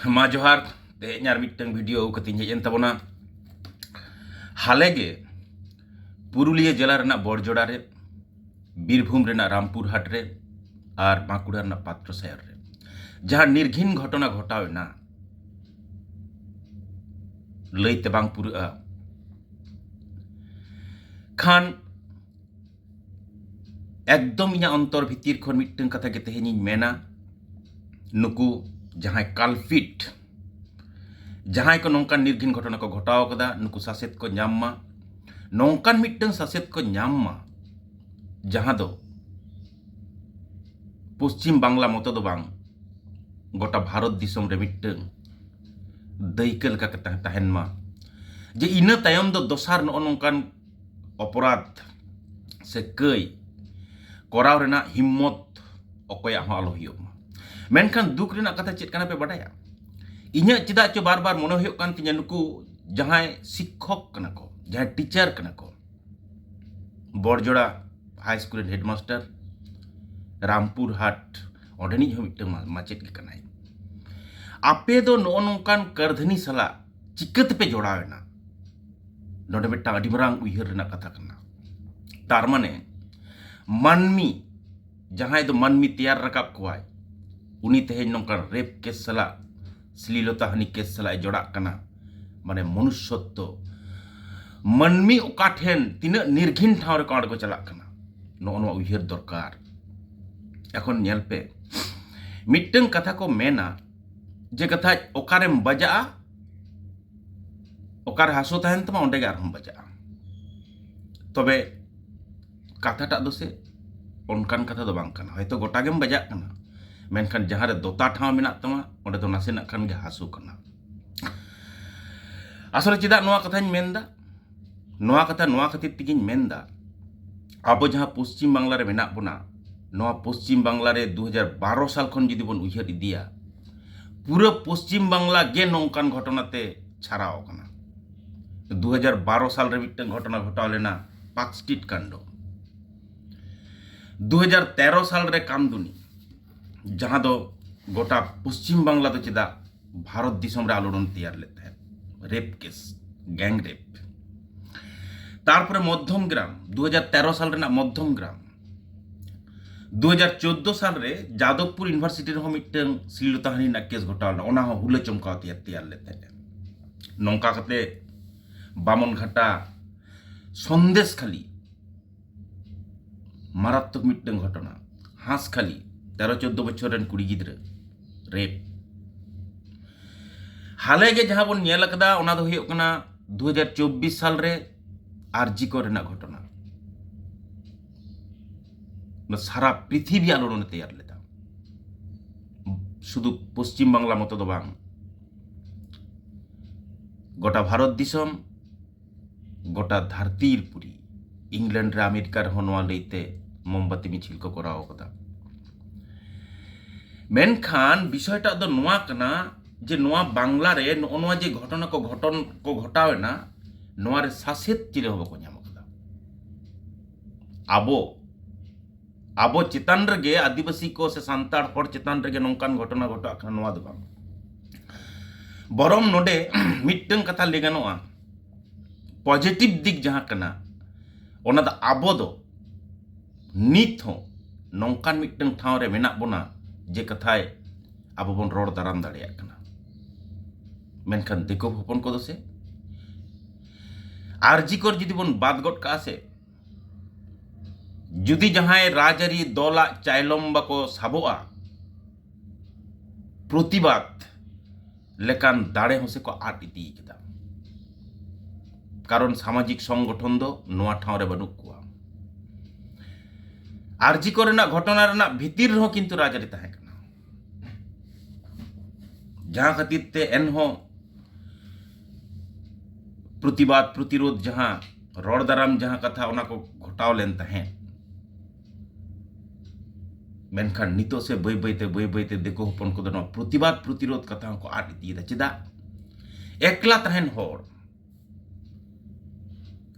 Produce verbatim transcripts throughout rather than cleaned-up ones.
ᱢᱟ ᱡᱚᱦᱟᱨ᱾ ᱛᱮᱦᱮᱧ ᱟᱨ ᱢᱤᱫᱴᱟᱝ ᱵᱷᱤᱰᱤᱭᱳ ᱟᱹᱜᱩ ᱠᱟᱛᱮᱧ ᱦᱮᱡ ᱮᱱ ᱛᱟᱵᱚᱱᱟ᱾ ᱦᱟᱞᱮ ᱜᱮ ᱯᱩᱨᱩᱞᱤᱭᱟᱹ ᱡᱮᱞᱟ ᱨᱮᱱᱟᱜ ᱵᱚᱲᱡᱚᱲᱟ ᱨᱮ, ᱵᱤᱨᱵᱷᱩᱢ ᱨᱮᱱᱟᱜ ᱨᱟᱢᱯᱩᱨᱦᱟᱴ ᱨᱮ ᱟᱨ ᱵᱟᱸᱠᱩᱲᱟ ᱨᱮᱱᱟᱜ ᱯᱟᱛᱨᱚᱥᱟᱭᱚᱨ ᱨᱮ ᱡᱟᱦᱟᱸ ᱱᱤᱨᱜᱷᱤᱱ ᱜᱷᱚᱴᱚᱱᱟ ᱜᱷᱚᱴᱟᱣ ᱮᱱᱟ, ᱞᱟᱹᱭᱛᱮ ᱵᱟᱝ ᱯᱩᱨᱟᱹᱜᱼᱟ᱾ ᱠᱷᱟᱱ ᱮᱠᱫᱚᱢ ᱤᱧᱟᱹᱜ ᱚᱱᱛᱚᱨ ᱵᱷᱤᱛᱤᱨ ᱠᱷᱚᱱ ᱢᱤᱫᱴᱟᱝ ᱠᱟᱛᱷᱟ ᱜᱮ ᱛᱮᱦᱮᱧᱤᱧ ᱢᱮᱱᱟ, ᱱᱩᱠᱩ ᱡᱟᱦᱟᱸᱭ culprit, ᱡᱟᱦᱟᱸᱭ ᱠᱚ ᱱᱚᱝᱠᱟᱱ ᱱᱤᱨᱜᱷᱤᱱ ᱜᱷᱚᱴᱚᱱᱟ ᱠᱚ ᱜᱷᱚᱴᱟᱣ ᱠᱟᱫᱟ, ᱱᱩᱠᱩ ᱥᱟᱥᱮᱛ ᱠᱚ ᱧᱟᱢ ᱢᱟ, ᱱᱚᱝᱠᱟᱱ ᱢᱤᱫᱴᱟᱝ ᱥᱟᱥᱮᱛ ᱠᱚ ᱧᱟᱢ ᱢᱟ, ᱡᱟᱦᱟᱸ ᱫᱚ ᱯᱚᱥᱪᱤᱢ ᱵᱟᱝᱞᱟ ᱢᱚᱛᱚ ᱫᱚ ᱵᱟᱝ, ᱜᱚᱴᱟ ᱵᱷᱟᱨᱚᱛ ᱫᱤᱥᱚᱢ ᱨᱮ ᱢᱤᱫᱴᱟᱝ ᱫᱟᱹᱭᱠᱟᱹ ᱞᱮᱠᱟ ᱠᱟᱛᱮ ᱛᱟᱦᱮᱱ ᱢᱟ, ᱡᱮ ᱤᱱᱟᱹ ᱛᱟᱭᱚᱢ ᱫᱚ ᱫᱚᱥᱟᱨ ᱱᱚᱜᱼᱚ ᱱᱚᱝᱠᱟᱱ ᱚᱯᱚᱨᱟᱫᱷ ᱥᱮ ᱠᱟᱹᱭ ᱠᱚᱨᱟᱣ ᱨᱮᱱᱟᱜ ᱦᱤᱢᱢᱚᱛ ᱚᱠᱚᱭᱟᱜ ᱦᱚᱸ ᱟᱞᱚ ᱦᱩᱭᱩᱜ ᱢᱟ᱾ ᱢᱮᱱᱠᱷᱟᱱ ᱫᱩᱠ ᱨᱮᱱᱟᱜ ᱠᱟᱛᱷᱟ ᱪᱮᱫ ᱠᱟᱱᱟ ᱯᱮ ᱵᱟᱰᱟᱭᱟ? ᱤᱧᱟᱹᱜ ᱪᱮᱫᱟᱜ ᱪᱚ ᱵᱟᱨ ᱵᱟᱨ ᱢᱚᱱᱮ ᱦᱩᱭᱩᱜ ᱠᱟᱱ ᱛᱤᱧᱟᱹ, ᱱᱩᱠᱩ ᱡᱟᱦᱟᱸᱭ ᱥᱤᱠᱠᱷᱚᱠ ᱠᱟᱱᱟ ᱠᱚ, ᱡᱟᱦᱟᱸᱭ ᱴᱤᱪᱟᱨ ᱠᱟᱱᱟ ᱠᱚ, ᱵᱚᱲᱡᱚᱲᱟ ᱦᱟᱭ ᱥᱠᱩᱞ ᱨᱮᱱ ᱦᱮᱰᱢᱟᱥᱴᱟᱨ, ᱨᱟᱢᱯᱩᱨ ᱦᱟᱴ, ᱚᱸᱰᱮᱱᱤᱡ ᱦᱚᱸ ᱢᱤᱫᱴᱟᱝ ᱢᱟ-, ᱢᱟᱪᱮᱫ ᱜᱮ ᱠᱟᱱᱟᱭ᱾ ᱟᱯᱮ ᱫᱚ ᱱᱚᱜᱼᱚ ᱱᱚᱝᱠᱟᱱ ᱠᱟᱹᱨᱫᱷᱟᱹᱱᱤ ᱥᱟᱞᱟᱜ ᱪᱤᱠᱟᱹ ᱛᱮᱯᱮ ᱡᱚᱲᱟᱣ ᱮᱱᱟ? ᱱᱚᱰᱮ ᱢᱤᱫᱴᱟᱝ ᱟᱹᱰᱤ ᱢᱟᱨᱟᱝ ᱩᱭᱦᱟᱹᱨ ᱨᱮᱱᱟᱜ ᱠᱟᱛᱷᱟ ᱠᱟᱱᱟ᱾ ᱛᱟᱨ ᱢᱟᱱᱮ, ᱢᱟᱹᱱᱢᱤ, ᱡᱟᱦᱟᱸᱭ ᱫᱚ ᱢᱟᱹᱱᱢᱤ ᱛᱮᱭᱟᱨ ᱨᱟᱠᱟᱵ ᱠᱚᱣᱟᱭ, ᱩᱱᱤ ᱛᱮᱦᱮᱧ ᱱᱚᱝᱠᱟᱱ ᱨᱮᱯ ᱠᱮᱥ ᱥᱟᱞᱟᱜ ᱥᱞᱤᱞᱚᱛᱟ ᱦᱟᱹᱱᱤ ᱠᱮᱥ ᱥᱟᱞᱟᱜ ᱮ ᱡᱚᱲᱟᱜ ᱠᱟᱱᱟ᱾ ᱢᱟᱱᱮ ᱢᱚᱱᱩᱥᱥᱚᱛᱛᱚ, ᱢᱟᱹᱱᱢᱤ ᱚᱠᱟ ᱴᱷᱮᱱ ᱛᱤᱱᱟᱹᱜ ᱱᱤᱨᱜᱷᱤᱱ ᱴᱷᱟᱶ ᱨᱮᱠᱚ ᱟᱬᱜᱚ ᱪᱟᱞᱟᱜ ᱠᱟᱱᱟ, ᱱᱚᱜᱼᱚ ᱱᱚᱣᱟ ᱩᱭᱦᱟᱹᱨ ᱫᱚᱨᱠᱟᱨ᱾ ᱮᱠᱷᱚᱱ ᱧᱮᱞ ᱯᱮ, ᱢᱤᱫᱴᱟᱝ ᱠᱟᱛᱷᱟ ᱠᱚ ᱢᱮᱱᱟ ᱡᱮ, ᱠᱟᱛᱷᱟ ᱚᱠᱟᱨᱮᱢ ᱵᱟᱡᱟᱜᱼᱟ, ᱚᱠᱟᱨᱮ ᱦᱟᱹᱥᱩ ᱛᱟᱦᱮᱱ ᱛᱟᱢᱟ, ᱚᱸᱰᱮ ᱜᱮ ᱟᱨᱦᱚᱸᱢ ᱵᱟᱡᱟᱜᱼᱟ᱾ ᱛᱚᱵᱮ ᱠᱟᱛᱷᱟᱴᱟᱜ ᱫᱚ ᱥᱮ ᱚᱱᱠᱟᱱ ᱠᱟᱛᱷᱟ ᱫᱚ ᱵᱟᱝ ᱠᱟᱱᱟ᱾ ᱦᱚᱭᱛᱳ ᱜᱚᱴᱟ ᱜᱮᱢ ᱵᱟᱡᱟᱜ ᱠᱟᱱᱟ, ᱢᱮᱱᱠᱷᱟᱱ ᱡᱟᱦᱟᱸ ᱨᱮ ᱫᱚᱛᱟ ᱴᱷᱟᱶ ᱢᱮᱱᱟᱜ ᱛᱟᱢᱟ, ᱚᱸᱰᱮ ᱫᱚ ᱱᱟᱥᱮᱱᱟᱜ ᱠᱷᱟᱱ ᱜᱮ ᱦᱟᱹᱥᱩ ᱠᱟᱱᱟ᱾ ᱟᱥᱚᱞᱮ ᱪᱮᱫᱟᱜ ᱱᱚᱣᱟ ᱠᱟᱛᱷᱟᱧ ᱢᱮᱱᱫᱟ? ᱱᱚᱣᱟ ᱠᱟᱛᱷᱟ ᱱᱚᱣᱟ ᱠᱷᱟᱹᱛᱤᱨ ᱛᱮᱜᱮᱧ ᱢᱮᱱᱫᱟ, ᱟᱵᱚ ᱡᱟᱦᱟᱸ ᱯᱚᱥᱪᱤᱢ ᱵᱟᱝᱞᱟ ᱨᱮ ᱢᱮᱱᱟᱜ ᱵᱚᱱᱟ, ᱱᱚᱣᱟ ᱯᱚᱥᱪᱤᱢ ᱵᱟᱝᱞᱟ ᱨᱮ ᱫᱩ ᱦᱟᱡᱟᱨ ᱵᱟᱨᱚ ᱥᱟᱞ ᱠᱷᱚᱱ ᱡᱩᱫᱤ ᱵᱚᱱ ᱩᱭᱦᱟᱹᱨ ᱤᱫᱤᱭᱟ, ᱯᱩᱨᱟᱹ ᱯᱚᱥᱪᱤᱢ ᱵᱟᱝᱞᱟ ᱜᱮ ᱱᱚᱝᱠᱟᱱ ᱜᱷᱚᱴᱚᱱᱟ ᱛᱮ ᱪᱷᱟᱨᱟᱣ ᱟᱠᱟᱱᱟ᱾ ᱫᱩ ᱦᱟᱡᱟᱨ ᱵᱟᱨᱚ ᱥᱟᱞ ᱨᱮ ᱢᱤᱫᱴᱟᱝ ᱜᱷᱚᱴᱚᱱᱟ ᱜᱷᱚᱴᱟᱣ ᱞᱮᱱᱟ, ᱯᱟᱨᱠ ᱥᱴᱨᱤᱴ ᱠᱟᱱᱰ᱾ ᱫᱩ ᱦᱟᱡᱟᱨ ᱛᱮᱨᱚ ᱥᱟᱞ ᱨᱮ ᱠᱟᱢᱫᱩᱱᱤ, ᱡᱟᱦᱟᱸ ᱫᱚ ᱜᱚᱴᱟ ᱯᱚᱥᱪᱤᱢ ᱵᱟᱝᱞᱟ ᱫᱚ ᱪᱮᱫᱟᱜ, ᱵᱷᱟᱨᱚᱛ ᱫᱤᱥᱚᱢ ᱨᱮ ᱟᱞᱳᱲᱚᱱ ᱛᱮᱭᱟᱨ ᱞᱮᱫ ᱛᱟᱦᱮᱸᱫ, ᱨᱮᱯ ᱠᱮᱥ, ᱜᱮᱝ ᱨᱮᱯ᱾ ᱛᱟᱨᱯᱚᱨᱮ ᱢᱚᱫᱽᱫᱷᱚᱢ ᱜᱨᱟᱢ, ᱫᱩ ᱦᱟᱡᱟᱨ ᱛᱮᱨᱚ ᱥᱟᱞ ᱨᱮᱱᱟᱜ ᱢᱚᱫᱽᱫᱷᱚᱢ ᱜᱨᱟᱢ, ᱫᱩ ᱦᱟᱡᱟᱨ ᱪᱳᱫᱽᱫᱳ ᱥᱟᱞ ᱨᱮ ᱡᱟᱫᱚᱵᱽᱯᱩᱨ ᱤᱭᱩᱱᱤᱵᱷᱟᱨᱥᱤᱴᱤ ᱨᱮᱦᱚᱸ ᱢᱤᱫᱴᱟᱝ ᱥᱤᱞᱤ ᱛᱟᱦᱟᱱᱤ ᱨᱮᱱᱟᱜ ᱠᱮᱥ ᱜᱷᱚᱴᱟᱣ ᱞᱮᱱᱟ, ᱚᱱᱟ ᱦᱚᱸ ᱦᱩᱞᱟᱹ ᱪᱚᱢᱠᱟᱣ ᱛᱮᱭᱟᱨ, ᱛᱮᱭᱟᱨ ᱞᱮᱫ ᱛᱟᱦᱮᱸᱫ᱾ ᱱᱚᱝᱠᱟ ᱠᱟᱛᱮ ᱵᱟᱢᱚᱱ ᱜᱷᱟᱴᱟ, ᱥᱚᱱᱫᱮᱥ ᱠᱷᱟᱹᱞᱤ, ᱢᱟᱨᱟᱛᱛᱚᱠ ᱢᱤᱫᱴᱟᱝ ᱜᱷᱚᱴᱚᱱᱟ᱾ ᱦᱟᱸᱥᱠᱷᱟᱹᱞᱤ, ᱛᱮᱨᱚ ᱪᱳᱫᱽᱫᱳ ᱵᱚᱪᱷᱚᱨ ᱨᱮᱱ ᱠᱩᱲᱤ ᱜᱤᱫᱽᱨᱟᱹ, ᱨᱮᱯ᱾ ᱦᱟᱞᱮ ᱜᱮ ᱡᱟᱦᱟᱸ ᱵᱚᱱ ᱧᱮᱞ ᱟᱠᱟᱫᱟ, ᱚᱱᱟ ᱫᱚ ᱦᱩᱭᱩᱜ ᱠᱟᱱᱟ ᱫᱩ ᱦᱟᱡᱟᱨ ᱪᱚᱵᱵᱤᱥ ᱥᱟᱞ ᱨᱮ ᱟᱨ ᱡᱤ ᱠᱚᱨ ᱨᱮᱱᱟᱜ ᱜᱷᱚᱴᱚᱱᱟ᱾ ᱚᱱᱟ ᱥᱟᱨᱟ ᱯᱨᱤᱛᱷᱤᱵᱤ ᱟᱞᱳᱲᱚᱱᱮ ᱛᱮᱭᱟᱨ ᱞᱮᱫᱟ᱾ ᱥᱩᱫᱷᱩ ᱯᱚᱥᱪᱤᱢ ᱵᱟᱝᱞᱟ ᱢᱚᱛᱚ ᱫᱚ ᱵᱟᱝ, ᱜᱚᱴᱟ ᱵᱷᱟᱨᱚᱛ ᱫᱤᱥᱚᱢ, ᱜᱚᱴᱟ ᱫᱷᱟᱹᱨᱛᱤ ᱯᱩᱨᱤ, ᱤᱝᱞᱮᱱᱰ ᱨᱮ, ᱟᱢᱮᱨᱤᱠᱟ ᱨᱮᱦᱚᱸ ᱱᱚᱣᱟ ᱞᱟᱹᱭᱛᱮ ᱢᱳᱢᱵᱟᱛᱤ ᱢᱤᱪᱷᱤᱞ ᱠᱚ ᱠᱚᱨᱟᱣ ᱟᱠᱟᱫᱟ᱾ ᱢᱮᱱᱠᱷᱟᱱ ᱵᱤᱥᱚᱭᱴᱟᱜ ᱫᱚ ᱱᱚᱣᱟ ᱠᱟᱱᱟ ᱡᱮ ᱱᱚᱣᱟ ᱵᱟᱝᱞᱟ ᱨᱮ ᱱᱚᱜᱼᱚ ᱱᱚᱣᱟ ᱡᱮ ᱜᱷᱚᱴᱚᱱᱟ ᱠᱚ, ᱜᱷᱚᱴᱚᱱ ᱠᱚ ᱜᱷᱚᱴᱟᱣ ᱮᱱᱟ, ᱱᱚᱣᱟ ᱨᱮ ᱥᱟᱥᱮᱛ ᱪᱤᱞᱤ ᱦᱚᱸ ᱵᱟᱠᱚ ᱧᱟᱢ ᱟᱠᱟᱫᱟ᱾ ᱟᱵᱚ, ᱟᱵᱚ ᱪᱮᱛᱟᱱ ᱨᱮᱜᱮ, ᱟᱹᱫᱤᱵᱟᱹᱥᱤ ᱠᱚ ᱥᱮ ᱥᱟᱱᱛᱟᱲ ᱦᱚᱲ ᱪᱮᱛᱟᱱ ᱨᱮᱜᱮ ᱱᱚᱝᱠᱟᱱ ᱜᱷᱚᱴᱚᱱᱟ ᱜᱷᱚᱴᱟᱜ ᱠᱟᱱᱟ, ᱱᱚᱣᱟ ᱫᱚ ᱵᱟᱝ᱾ ᱵᱚᱨᱚᱝ ᱱᱚᱰᱮ ᱢᱤᱫᱴᱟᱝ ᱠᱟᱛᱷᱟ ᱞᱟᱹᱭ ᱜᱟᱱᱚᱜᱼᱟ, ᱯᱚᱡᱤᱴᱤᱵᱷ ᱫᱤᱠ ᱡᱟᱦᱟᱸ ᱠᱟᱱᱟ, ᱚᱱᱟ ᱫᱚ ᱟᱵᱚ ᱫᱚ ᱱᱤᱛ ᱦᱚᱸ ᱱᱚᱝᱠᱟᱱ ᱢᱤᱫᱴᱟᱝ ᱴᱷᱟᱶ ᱨᱮ ᱢᱮᱱᱟᱜ ᱵᱚᱱᱟ ᱡᱮ ᱠᱟᱛᱷᱟᱭ ᱟᱵᱚ ᱵᱚᱱ ᱨᱚᱲ ᱫᱟᱨᱟᱢ ᱫᱟᱲᱮᱭᱟᱜ ᱠᱟᱱᱟ᱾ ᱢᱮᱱᱠᱷᱟᱱ ᱫᱤᱠᱩ ᱦᱚᱯᱚᱱ ᱠᱚᱫᱚ ᱥᱮ, ᱟᱨ ᱡᱤ ᱠᱚᱨ ᱡᱩᱫᱤ ᱵᱚᱱ ᱵᱟᱫ ᱜᱚᱫ ᱠᱟᱜᱼᱟ ᱥᱮ, ᱡᱩᱫᱤ ᱡᱟᱦᱟᱸᱭ ᱨᱟᱡᱽᱟᱹᱨᱤ ᱫᱚᱞᱟᱜ ᱪᱟᱭᱞᱚᱢ ᱵᱟᱠᱚ ᱥᱟᱵᱚᱜᱼᱟ, ᱯᱨᱚᱛᱤᱵᱟᱫ ᱞᱮᱠᱟᱱ ᱫᱟᱲᱮ ᱦᱚᱸ ᱥᱮ ᱠᱚ ᱟᱫ ᱤᱫᱤ ᱠᱮᱫᱟ᱾ ᱠᱟᱨᱚᱱ ᱥᱟᱢᱟᱡᱤᱠ ᱥᱚᱝᱜᱚᱴᱷᱚᱱ ᱫᱚ ᱱᱚᱣᱟ ᱴᱷᱟᱶ ᱨᱮ ᱵᱟᱹᱱᱩᱜ ᱠᱚᱣᱟ᱾ ᱟᱨ ᱡᱤ ᱠᱚᱨ ᱨᱮᱱᱟᱜ ᱜᱷᱚᱴᱚᱱᱟ ᱨᱮᱱᱟᱜ ᱵᱷᱤᱛᱤᱨ ᱨᱮᱦᱚᱸ ᱠᱤᱱᱛᱩ ᱨᱟᱡᱽᱟᱹᱨᱤ ᱛᱟᱦᱮᱸ ᱠᱟᱱᱟ, ᱡᱟᱦᱟᱸ ᱠᱷᱟᱹᱛᱤᱨ ᱛᱮ ᱮᱱᱦᱚᱸ ᱯᱨᱚᱛᱤᱵᱟᱫ, ᱯᱨᱚᱛᱤᱨᱳᱫᱷ, ᱡᱟᱦᱟᱸ ᱨᱚᱲ ᱫᱟᱨᱟᱢ, ᱡᱟᱦᱟᱸ ᱠᱟᱛᱷᱟ, ᱚᱱᱟ ᱠᱚ ᱜᱷᱚᱴᱟᱣ ᱞᱮᱱ ᱛᱟᱦᱮᱸᱫ᱾ ᱢᱮᱱᱠᱷᱟᱱ ᱱᱤᱛᱚᱜ ᱥᱮ ᱵᱟᱹᱭ ᱵᱟᱹᱭᱛᱮ, ᱵᱟᱹᱭ ᱵᱟᱹᱭᱛᱮ ᱫᱤᱠᱩ ᱦᱚᱯᱚᱱ ᱠᱚᱫᱚ ᱱᱚᱣᱟ ᱯᱨᱚᱛᱤᱵᱟᱫ, ᱯᱨᱚᱛᱤᱨᱳᱫᱷ ᱠᱟᱛᱷᱟ ᱦᱚᱸᱠᱚ ᱟᱫ ᱤᱫᱤᱭᱮᱫᱟ᱾ ᱪᱮᱫᱟᱜ? ᱮᱠᱞᱟ ᱛᱟᱦᱮᱱ ᱦᱚᱲ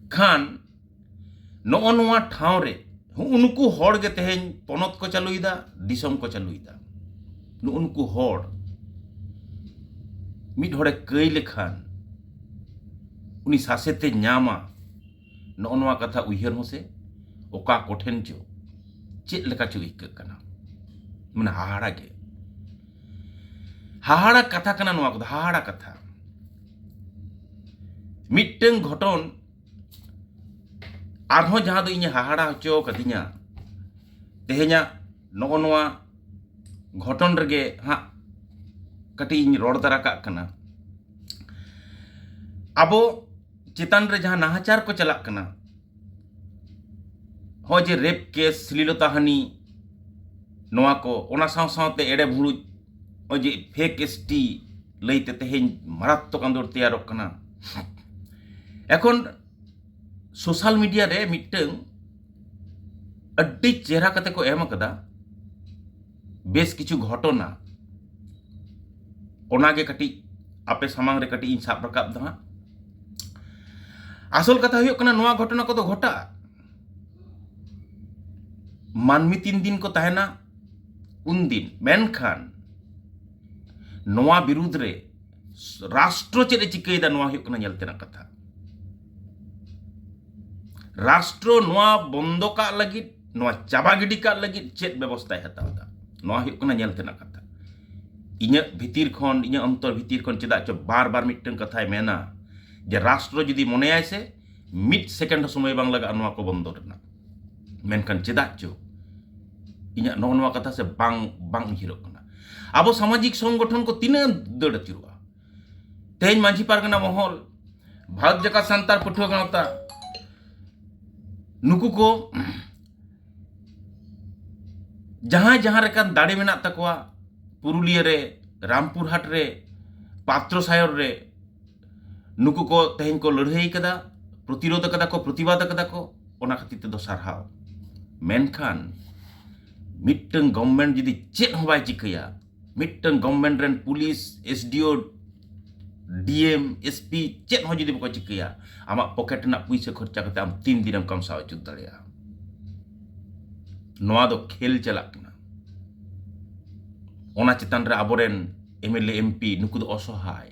ᱠᱷᱟᱱ ᱱᱚᱜᱼᱚ ᱱᱚᱣᱟ ᱴᱷᱟᱶ ᱨᱮ ᱦᱩᱜᱼᱩ ᱱᱩᱠᱩ ᱦᱚᱲ ᱜᱮ ᱛᱮᱦᱮᱧ ᱯᱚᱱᱚᱛ ᱠᱚ ᱪᱟᱹᱞᱩᱭᱮᱫᱟ, ᱫᱤᱥᱚᱢ ᱠᱚ ᱪᱟᱹᱞᱩᱭᱮᱫᱟ᱾ ᱱᱩᱜᱼᱩ ᱱᱩᱠᱩ ᱦᱚᱲ ᱢᱤᱫ ᱦᱚᱲᱮ ᱠᱟᱹᱭ ᱞᱮᱠᱷᱟᱱ ᱩᱱᱤ ᱥᱟᱥᱮᱛᱮ ᱧᱟᱢᱟ, ᱱᱚᱜᱼᱚ ᱱᱚᱣᱟ ᱠᱟᱛᱷᱟ ᱩᱭᱦᱟᱹᱨ ᱦᱚᱸ ᱥᱮ ᱚᱠᱟ ᱠᱚᱴᱷᱮᱱ ᱪᱚ ᱪᱮᱫ ᱞᱮᱠᱟ ᱪᱚ ᱟᱹᱭᱠᱟᱹᱜ ᱠᱟᱱᱟ᱾ ᱢᱟᱱᱮ ᱦᱟᱦᱟᱲᱟ ᱜᱮ, ᱦᱟᱦᱟᱲᱟ ᱠᱟᱛᱷᱟ ᱠᱟᱱᱟ ᱱᱚᱣᱟ ᱠᱚᱫᱚ, ᱦᱟᱦᱟᱲᱟ ᱠᱟᱛᱷᱟ᱾ ᱢᱤᱫᱴᱟᱝ ᱜᱷᱚᱴᱚᱱ ᱟᱨᱦᱚᱸ ᱡᱟᱦᱟᱸ ᱫᱚ ᱤᱧᱮ ᱦᱟᱦᱟᱲᱟ ᱦᱚᱪᱚ ᱠᱟᱫᱤᱧᱟ, ᱛᱮᱦᱮᱧᱟᱜ ᱱᱚᱜᱼᱚ ᱱᱚᱣᱟ ᱜᱷᱚᱴᱚᱱ ᱨᱮᱜᱮ ᱦᱟᱸᱜ ᱠᱟᱹᱴᱤᱡ ᱤᱧ ᱨᱚᱲ ᱫᱟᱨᱟ ᱠᱟᱜ ᱠᱟᱱᱟ᱾ ᱟᱵᱚ ᱪᱮᱛᱟᱱ ᱨᱮ ᱡᱟᱦᱟᱸ ᱱᱟᱦᱟᱪᱟᱨ ᱠᱚ ᱪᱟᱞᱟᱜ ᱠᱟᱱᱟ, ᱦᱚᱸ ᱡᱮ ᱨᱮᱯ ᱠᱮᱥ, ᱥᱞᱤᱞᱚᱛᱟ ᱦᱟᱹᱱᱤ, ᱱᱚᱣᱟ ᱠᱚ, ᱚᱱᱟ ᱥᱟᱶ ᱥᱟᱶᱛᱮ ᱮᱲᱮ ᱵᱷᱩᱲᱩᱡ, ᱱᱚᱜᱼᱚᱭ ᱡᱮ ᱯᱷᱮᱠ ᱮᱥᱴᱤ ᱞᱟᱹᱭᱛᱮ ᱛᱮᱦᱮᱧ ᱢᱟᱨᱟᱛᱛᱚᱠ ᱟᱸᱫᱳᱲ ᱛᱮᱭᱟᱨᱚᱜ ᱠᱟᱱᱟ᱾ ᱮᱠᱷᱚᱱ ᱥᱳᱥᱟᱞ ᱢᱤᱰᱤᱭᱟ ᱨᱮ ᱢᱤᱫᱴᱟᱝ ᱟᱹᱰᱤ ᱪᱮᱦᱨᱟ ᱠᱟᱛᱮ ᱠᱚ ᱮᱢ ᱟᱠᱟᱫᱟ ᱵᱮᱥ ᱠᱤᱪᱷᱩ ᱜᱷᱚᱴᱚᱱᱟ, ᱚᱱᱟᱜᱮ ᱠᱟᱹᱴᱤᱡ ᱟᱯᱮ ᱥᱟᱢᱟᱝ ᱨᱮ ᱠᱟᱹᱴᱤᱡ ᱤᱧ ᱥᱟᱵ ᱨᱟᱠᱟᱵ ᱫᱟ ᱦᱟᱸᱜ᱾ ᱟᱥᱚᱞ ᱠᱟᱛᱷᱟ ᱦᱩᱭᱩᱜ ᱠᱟᱱᱟ, ᱱᱚᱣᱟ ᱜᱷᱚᱴᱚᱱᱟ ᱠᱚᱫᱚ ᱜᱷᱚᱴᱟᱜᱼᱟ ᱢᱟᱹᱱᱢᱤ ᱛᱤᱱ ᱫᱤᱱ ᱠᱚ ᱛᱟᱦᱮᱱᱟ ᱩᱱ ᱫᱤᱱ, ᱢᱮᱱᱠᱷᱟᱱ ᱱᱚᱣᱟ ᱵᱤᱨᱩᱫᱽ ᱨᱮ ᱨᱟᱥᱴᱨᱚ ᱪᱮᱫ ᱮ ᱪᱤᱠᱟᱹᱭᱮᱫᱟ, ᱱᱚᱣᱟ ᱦᱩᱭᱩᱜ ᱠᱟᱱᱟ ᱧᱮᱞ ᱛᱮᱱᱟᱜ ᱠᱟᱛᱷᱟ᱾ ᱨᱟᱥᱴᱨᱚ ᱱᱚᱣᱟ ᱵᱚᱱᱫᱚ ᱠᱟᱜ ᱞᱟᱹᱜᱤᱫ, ᱱᱚᱣᱟ ᱪᱟᱵᱟ ᱜᱤᱰᱤ ᱠᱟᱜ ᱞᱟᱹᱜᱤᱫ ᱪᱮᱫ ᱵᱮᱵᱚᱥᱛᱷᱟᱭ ᱦᱟᱛᱟᱣ ᱮᱫᱟ, ᱱᱚᱣᱟ ᱦᱩᱭᱩᱜ ᱠᱟᱱᱟ ᱧᱮᱞ ᱛᱮᱱᱟᱜ ᱠᱟᱛᱷᱟ᱾ ᱤᱧᱟᱹᱜ ᱵᱷᱤᱛᱤᱨ ᱠᱷᱚᱱ, ᱤᱧᱟᱹᱜ ᱚᱱᱛᱚᱨ ᱵᱷᱤᱛᱤᱨ ᱠᱷᱚᱱ ᱪᱮᱫᱟᱜ ᱪᱚ ᱵᱟᱨ ᱵᱟᱨ ᱢᱤᱫᱴᱟᱝ ᱠᱟᱛᱷᱟᱭ ᱢᱮᱱᱟ ᱡᱮ ᱨᱟᱥᱴᱨᱚ ᱡᱩᱫᱤ ᱢᱚᱱᱮᱭᱟᱭ ᱥᱮ, ᱢᱤᱫ ᱥᱮᱠᱮᱱᱰ ᱦᱚᱸ ᱥᱚᱢᱚᱭ ᱵᱟᱝ ᱞᱟᱜᱟᱜᱼᱟ ᱱᱚᱣᱟ ᱠᱚ ᱵᱚᱱᱫᱚ ᱨᱮᱱᱟᱜ᱾ ᱢᱮᱱᱠᱷᱟᱱ ᱪᱮᱫᱟᱜ ᱪᱚ ᱤᱧᱟᱹᱜ ᱱᱚᱜᱼᱚ ᱱᱚᱣᱟ ᱠᱟᱛᱷᱟ ᱥᱮ ᱵᱟᱝ, ᱵᱟᱝ ᱩᱭᱦᱟᱹᱨᱚᱜ ᱠᱟᱱᱟ᱾ ᱟᱵᱚ ᱥᱟᱢᱟᱡᱤᱠ ᱥᱚᱝᱜᱚᱴᱷᱚᱱ ᱠᱚ ᱛᱤᱱᱟᱹᱜ ᱮᱢ ᱫᱟᱹᱲ ᱟᱹᱪᱩᱨᱚᱜᱼᱟ? ᱛᱮᱦᱮᱧ ᱢᱟᱹᱡᱷᱤ ᱯᱟᱨᱜᱟᱱᱟ ᱢᱚᱦᱚᱞ, ᱵᱷᱟᱨᱚᱛ ᱡᱟᱠᱟᱛ ᱥᱟᱱᱛᱟᱲ ᱯᱟᱹᱴᱷᱩᱣᱟᱹ ᱜᱟᱶᱛᱟ, ᱱᱩᱠᱩ ᱠᱚ ᱡᱟᱦᱟᱸᱭ ᱡᱟᱦᱟᱸ ᱞᱮᱠᱟᱱ ᱫᱟᱲᱮ ᱢᱮᱱᱟᱜ ᱛᱟᱠᱚᱣᱟ, ᱯᱩᱨᱩᱞᱤᱭᱟᱹ ᱨᱮ, ᱨᱟᱢᱯᱩᱨᱦᱟᱴ ᱨᱮ, ᱯᱟᱛᱨᱚ ᱥᱟᱭᱚᱨ ᱨᱮ, ᱱᱩᱠᱩ ᱠᱚ ᱛᱮᱦᱮᱧ ᱠᱚ ᱞᱟᱹᱲᱦᱟᱹᱭ ᱠᱟᱫᱟ, ᱯᱨᱚᱛᱤᱨᱳᱫᱷ ᱠᱟᱫᱟ ᱠᱚ, ᱯᱨᱚᱛᱤᱵᱟᱫ ᱠᱟᱫᱟ ᱠᱚ, ᱚᱱᱟ ᱠᱷᱟᱹᱛᱤᱨ ᱛᱮᱫᱚ ᱥᱟᱨᱦᱟᱣ᱾ ᱢᱮᱱᱠᱷᱟᱱ ᱢᱤᱫᱴᱟᱝ ᱜᱚᱵᱷᱢᱮᱱᱴ ᱡᱩᱫᱤ ᱪᱮᱫ ᱦᱚᱸ ᱵᱟᱭ ᱪᱤᱠᱟᱹᱭᱟ, ᱢᱤᱫᱴᱟᱝ ᱜᱚᱵᱷᱢᱮᱱᱴ ᱨᱮᱱ ᱯᱩᱞᱤᱥ, ᱮᱥ ᱰᱤ ᱳ, ᱰᱤ ᱮᱢ, ᱮᱥ ᱯᱤ ᱪᱮᱫ ᱦᱚᱸ ᱡᱩᱫᱤ ᱵᱟᱠᱚ ᱪᱤᱠᱟᱹᱭᱟ, ᱟᱢᱟᱜ ᱯᱚᱠᱮᱴ ᱨᱮᱱᱟᱜ ᱯᱩᱭᱥᱟᱹ ᱠᱷᱚᱨᱪᱟ ᱠᱟᱛᱮ ᱟᱢ ᱛᱤᱱ ᱫᱤᱱᱮᱢ ᱠᱟᱢᱥᱟᱣ ᱟᱹᱪᱩᱨ ᱫᱟᱲᱮᱭᱟᱜᱼᱟ? ᱱᱚᱣᱟ ᱫᱚ ᱠᱷᱮᱞ ᱪᱟᱞᱟᱜ ᱠᱟᱱᱟ᱾ ᱚᱱᱟ ᱪᱮᱛᱟᱱ ᱨᱮ ᱟᱵᱚᱨᱮᱱ M L A, M P, ᱱᱩᱠᱩ ᱫᱚ ᱚᱥᱚᱦᱟᱭ,